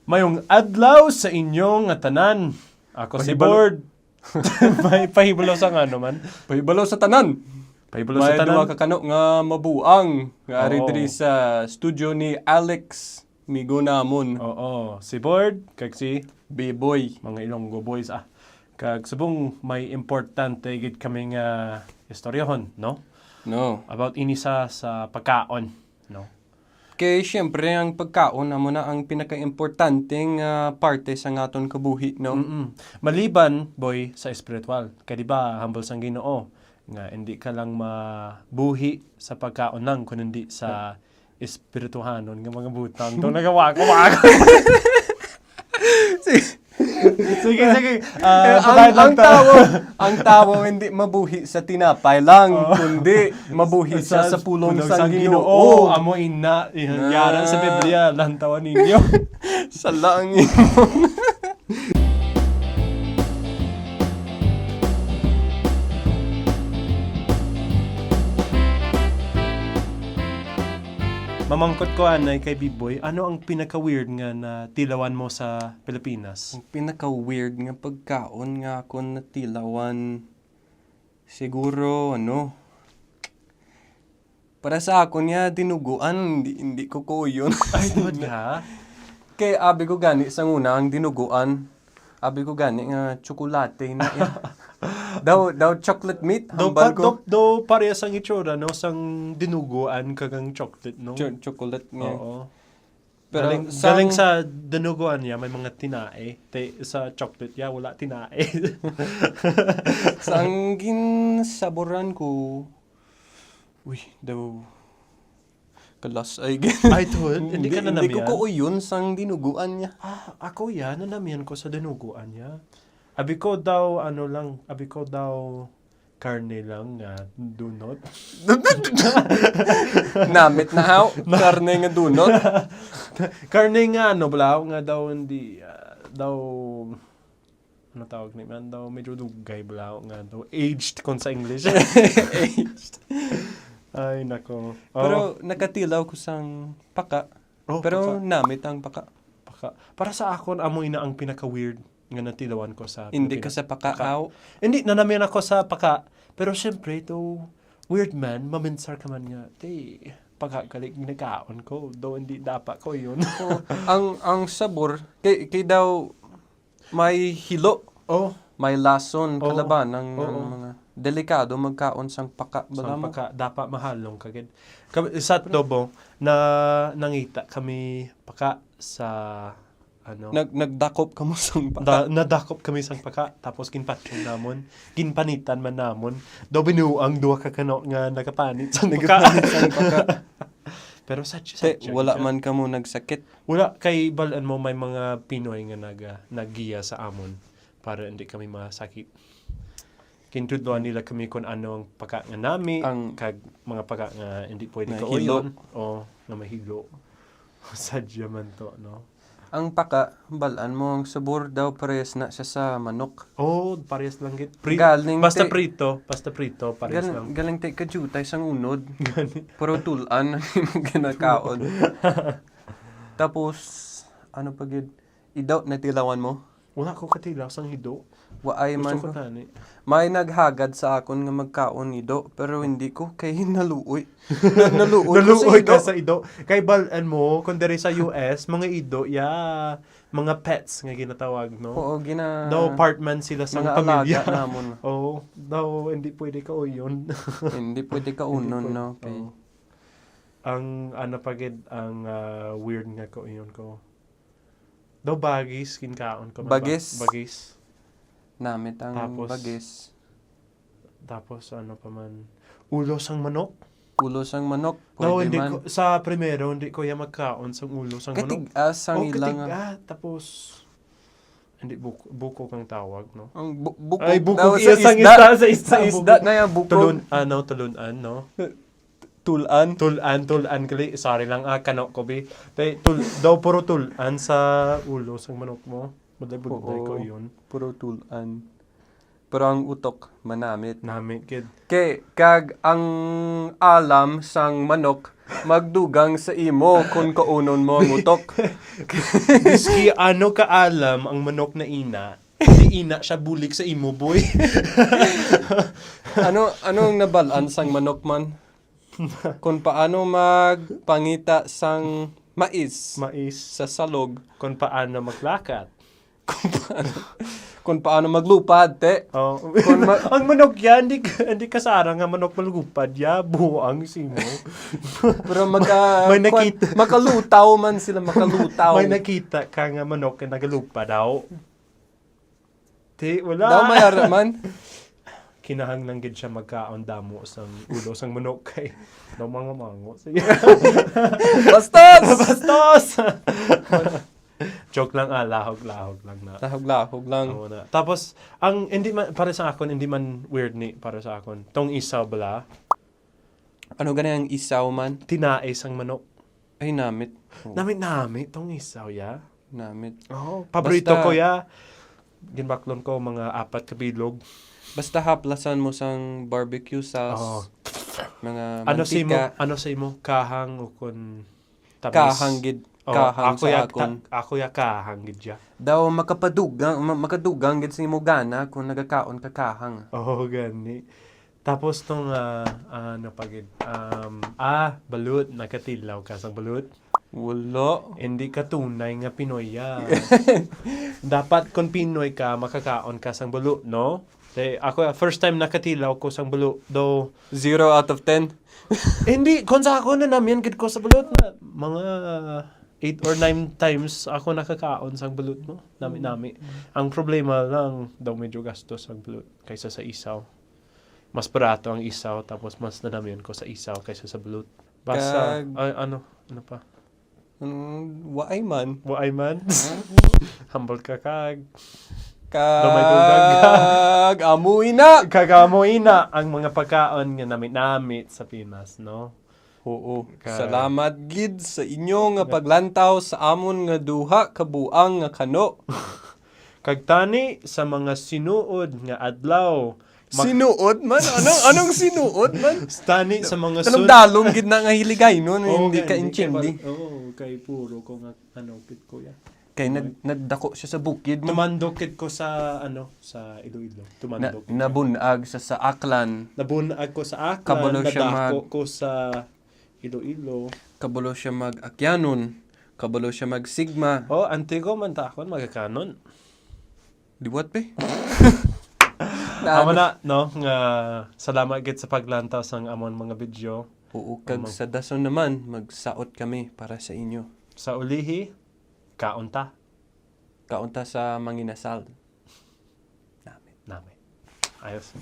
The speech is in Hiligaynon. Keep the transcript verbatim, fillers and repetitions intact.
Mayong adlaw sa inyo nga tanan. Ako si Pahibalo- Board. May pahibalo sa nga naman. Pahibalo sa tanan. Pahibalo sa May tanan. Duha ka kano nga mabuang nga ari Oo. Diri sa studio ni Alex, migo namon. Oo, si Board, kag si Biboy. Mga Ilonggo boys, ah. Kag subong may importante gid kami nga istoryohon, no? No. About ini sa, sa pagkaon, no? Kay, siyempre, ang pagkaon amo na ang pinakaimportante nga parte sa aton kabuhi, no? Mm-mm. Maliban, boy, sa espiritual. Kay, di ba, hambal sang Ginoo, nga hindi ka lang mabuhi sa pagkaon lang, kundi sa espirituhanon nga mga butang. Itong nagawako-wako. Sige, sige. Ah, Eh, ang, ang tawo, ang tawo hindi mabuhi sa tinapay lang, Oo. Kundi mabuhi siya sa pulong sang Ginoo. Amo ina, yara sa Biblia, lantawan ninyo. Sa langit. Mamangkot ko anay kay Biboy, ano ang pinaka-weird nga natilawan mo sa Pilipinas? Ang pinaka-weird nga pagkaon nga akon natilawan, siguro, ano, para sa akon nga dinuguan, hindi, hindi ko kuyon. Ay, tungod nga? Kay abi ko gani sa una ang dinuguan, abi ko gani nga tsokolate na, eh. Daw, daw chocolate meat, Daw hambal pa, ko. daw, daw parehas ang itsura, no, sang dinuguan kag ang chocolate, no? Cho-, chocolate nga. Oo. Pero galing, sang galing sa dinuguan niya, may mga tinae. Te, sa chocolate niya, wala tinae. Sang ginsaboran ko, uy, daw, kalas ay gin-, Ay, tuod? Hindi ka nanamian? Hindi ko kuyon sang dinuguan niya. Ah, ako ya, nanamian ko sa dinuguan niya. Abi ko daw, ano lang, abi ko daw, karne lang nga donut. Namit na haw, karne nga donut. Karne nga ano, bala, nga daw hindi, ah, daw, ano tawag ni man, daw medyo dugay, bala, nga daw aged kon sa English. Aged. Ay, nako. Pero Oh. nakatilaw ko sang paka. Oh, Pero paka. namit ang paka. Paka. Para sa akon, amo ina ang pinaka-weird nga natilawan ko sa Hindi ka Pilipinas. sa paka, Paka. aw. Hindi, nanamian ako sa paka. Pero syempre, ito, weird man, maminsar ka man nga, "Te, paka gali ginakaon ko, daw hindi dapat ko yun." Oo. Ang, ang sabor, kay, kay daw may hilo, Oh. may lason, Oh. kalabanan, Oo. ang mga delikado magkaon sang paka, bala Sang mo? paka, dapat mahalong ka gid. Kami, sa Tobo, na, nangita kami paka sa, ano, Nag-, nagdakop kamo sang paka? Da-, nadakop kami sang paka, tapos ginpatyon namon, ginpanitan man namon. Daw binuang duha ka kano nga nagapanit sang paka. Nagapanit sang paka. Pero sa, sa, Te, sa, wala sa, man kamo nagsakit? Wala, kay balan mo may mga Pinoy nga naga-, naggiya sa amon para hindi kami masakit. Gintudloan nila kami kung ano ang paka nga nami, Ang kag mga paka nga hindi pwede Nga kauyon. hilo. O, nga mahilo. Sadya man to, no? Ang paka, balan mo, ang sabor daw parehas na siya sa manok. Oh, parehas lang gid. Pri-, Galing basta ti-, prito, basta prito, parehas galing, lang. galing ti kajutay sang unod. Gani. Puro tulan ang imong ginakaon. Tapos, ano pa gid? Idaw, natilawan mo? Wala ko katilaw sang hido. Waay Gusto man ko ko. tani. May naghagad sa akon nga magkaon ido, pero hindi ko kay naluoy. Na-, naluoy ko sa Naluoy ka ido. sa ido. Kay balan mo, kung diri sa U S, mga ido, ya, mga pets nga ginatawag, no? Oo, gina-, Daw part man sila sa mga pamilya. alaga namon. Oo, daw hindi pwede kauyon. Hindi pwede kaunon, Hindi pwede. no? Okay. Oo. Ang, ano pa gid, ang, ah, weird nga kauyon ko. Daw bagis, ginkaon ko man ba? Bagis? Bagis. Namit ang Tapos, bagis. tapos ano pa man? Ulo sang manok? Ulo sang manok, Daw pwede hindi man. ko, sa primero, hindi ko ya magkaon sang ulo sang manok. Katigas ang Oh, ila nga. katigas. Tapos, hindi, buk-, bukog ang tawag, no? Ang bu-, bukog Ay, bukog daw iya sa sang isda. isda, sa isda, Sa isda bukog. na yan, bukog. Tulun-, ano, tulun-an, no? Tul-an? Tul-an, tul-an, kali. Sorry lang, ah, kano ko, bi. Te, tul-, daw puro tul-an sa ulo sang manok mo. Budlay-budlay Oo, ko yun. puro tul-an. Pero ang utok, manamit. Namit gid. Kay, kag ang alam sang manok, magdugang sa imo kung kaunon mo ang utok. Miski ano kaalam ang manok na ina, di ina siya bulig sa imo, boy. Ano, anong nabalaan sang manok man? Kung paano magpangita sang mais Mais. Sa salog. Kung paano maglakat. Kung paano, kung paano maglupad, te. Oh. Kung ma- Ang manok yan, hindi, hindi kasara nga manok malupad ya. Buang si mo. Pero maka, May kwan- nakita- makalutaw man sila, makalutaw. May nakita ka nga manok nga nagalupad daw. Ti, wala. Daw may ara man. Kinahanglan gid siya magkaon damo sang ulo sang manok kay daw mga mango. Sige. Bastos! Bastos! Joke lang, ah, lahog-lahog lang na. Lahog-lahog lang. Amo na. Tapos, ang, hindi man, para sa akon, hindi man weird ni, para sa akon. Tong isaw bala, Ano gani ang isaw man? Tinae sang manok. Ay, namit. Oh, Nami-nami tong isaw, ya. namit. Oh, paborito Basta- ko, ya. Ginbaklon ko mga apat ka bilog. Basta haplasan mo sang barbecue sauce, Oh. mga Ano mantika. Ano sa imo? Kahang o kun tamis? Kahang gid. Oh, Kahang ako sa ya, akon. ta- ako ya kahang gid ya. Daw makapadugang, ma- makadugang gid sa imo gana kung nagakaon ka kahang. Oh, gani. Tapos tong, ah, ah, ano pa gid? Um, ah, balut. Nakatilaw ka sang balut? Wala. Hindi ka tunay nga Pinoy ya. Dapat kung Pinoy ka, makakaon ka sang balut, no? Te, ako, first time nakatilaw ko sang balut, though. Zero out of ten. Hindi, kung sa ako na namin gid ko sa balut na mga eight or nine times ako nakakaon sang balut, no? Nami-nami. Ang problema lang, daw medyo gastos ang balut kaysa sa isaw. Mas barato ang isaw, tapos mas nanamian ko sa isaw kaysa sa balut. Basta, Kag- ay, ano, ano pa? Mm, waay man. Waay man. Humble ka kag. Kag Dumay-dugag. Amo ina. Kag amo ina ang mga pagkaon nga namit-namit sa Pinas, no? Oo. Kag- Salamat gid sa inyo nga paglantaw sa amon nga duha ka buang nga kano. Kag tani sa mga sinuod nga adlaw, mak- Sinuod man? Anong, anong sinuod man? Tani sa mga Kanang sun- dalom gid na nga Hiligaynon, Oo, hindi kay- ka intindi. kay par-, oo, kay puro ko nga ano gid ko ya. Kay nag, nagdako siya sa bukid mo. Tumandok gid ko sa ano, sa Iloilo. Na, Tumandok gid. nabunag sa, sa Aklan. Nabunag ko sa Aklan, Kabalo siya nadako mag- ko sa Iloilo. Kabalo siya mag-Akyanon. Kabalo siya mag-Sigma. Oh, antigo man ta akon magakanon. Liwat, pe. Amo na, no, nga salamat gid sa paglantaw sang amon mga video. Oo, kag sa dason naman, magsaot kami para sa inyo. Sa ulihi, kaon ta. Kaon ta sa manginasal. Nami. Ayos.